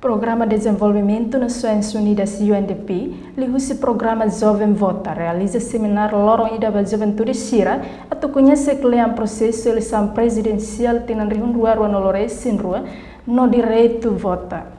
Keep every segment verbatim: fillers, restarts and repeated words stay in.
Programa Dezenvolvimentu Nasoins Unidas, U N D P, liuhusi programa Joven Vota, realiza semináriu loron ida ba juventude sira atu koñese kle'an prosesu eleisaun prezidensiál tinan rihun rua rua-nulu resin rua no direitu vota.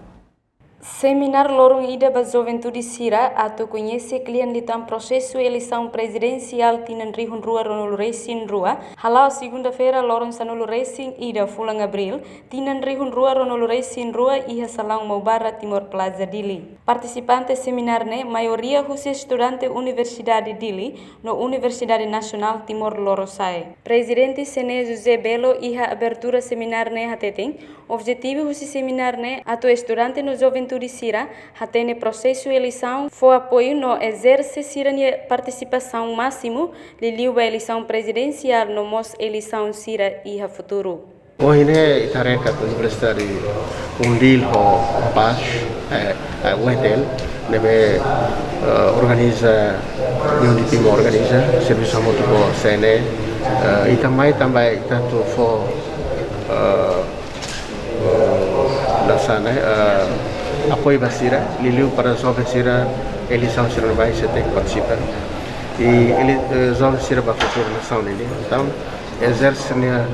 Semináriu loron ida ba juventude sira atu koñese kle'an liután prosesu eleisaun prezidensiál tinan rihun rua rua-nulu resin rua, hala'o segunda-feira loron sanulu resin ida fulan Abríl, tinan rihun rua rua-nulu resin rua iha salaun Maubara Timor Plaza Dili. Partisipante semináriu ne'e maioria husi estudante Universidade Dili no Universidade Nasionál Timor Lorosa'e. Prezidente C N E José Belo iha abertura semináriu ne'e hateten, objetivu husi semináriu ne'e atu estudante no juventude sira hatene prosesu eleisaun, fó apoiu no ezerse sira-nia partisipasaun másimu, liuliu ba eleisaun prezidensiál no mós eleisaun sira iha futuru. Ohin ne'e ita haree katak Universidade UNDIL ho Paz, eh, eh, U N T L, ne'ebé, eh, organiza, U N D P organiza, servisu hamutuk ho C N E, eh, ita mai tanba ita atu fó, eh, eh, hanesan ne'e, eh, apoiu ba sira, liuliu para joven sira, eleisaun sira ne'ebé sira tenke partisipa. I ele, eh, joven sira ba futuru nasaun nian. Entaun, ezerse nia,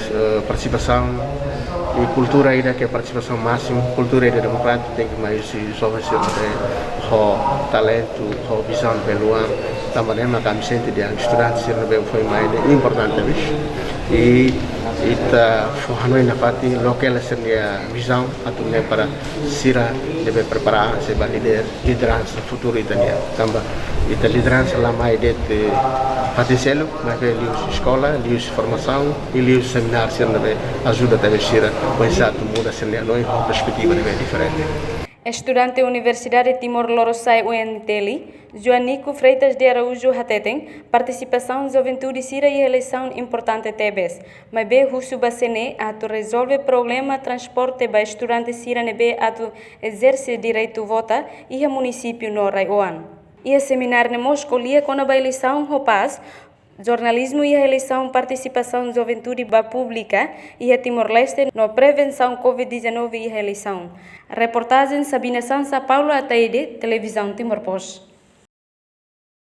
eh, partisipasaun i kultura ida ke partisipasaun másimu, kultura ida demokrátiku tenke mai husi joven sira ne'ebé ho talentu, ho vizaun ne'ebé luan, tanba ne'e maka ami sente dehan estudante sira ne'ebé foin mai ne'e importante, bis. I ita fó hanoin nafatin, loke hela sira-nia vizaun, atu nune'e para sira ne'ebé prepara an sei ba líder, lideransa futuru ita-nian. Tanba ita lideransa la mai de'it fatin seluk, maibé liuhusi eskola, liuhusi formasaun, i liuhusi semináriu sira ne'ebé ajuda tebe sira, oinsá atu muda sira-nia hanoin ho perspetiva ne'ebé diferente. Estudante Universidade Timor Lorosa'e, U N T L, Joanico Freitas de Araújo hateten, partisipasaun juventude sira iha eleisaun importante tebes, maibé husu ba C N E atu rezolve problema transporte ba estudante sira ne'ebé atu ezerse direitu vota iha munisípiu no rai-oan. Iha semináriu ne'e mós ko'alia kona-ba eleisaun ho Paz, jornalizmu iha eleisaun, partisipasaun juventude ba públika iha Timor-Leste no prevensaun covid dezanove iha eleisaun. Reportajen Sabina Sansa, Paulo Ataide, Televizaun Timor Post.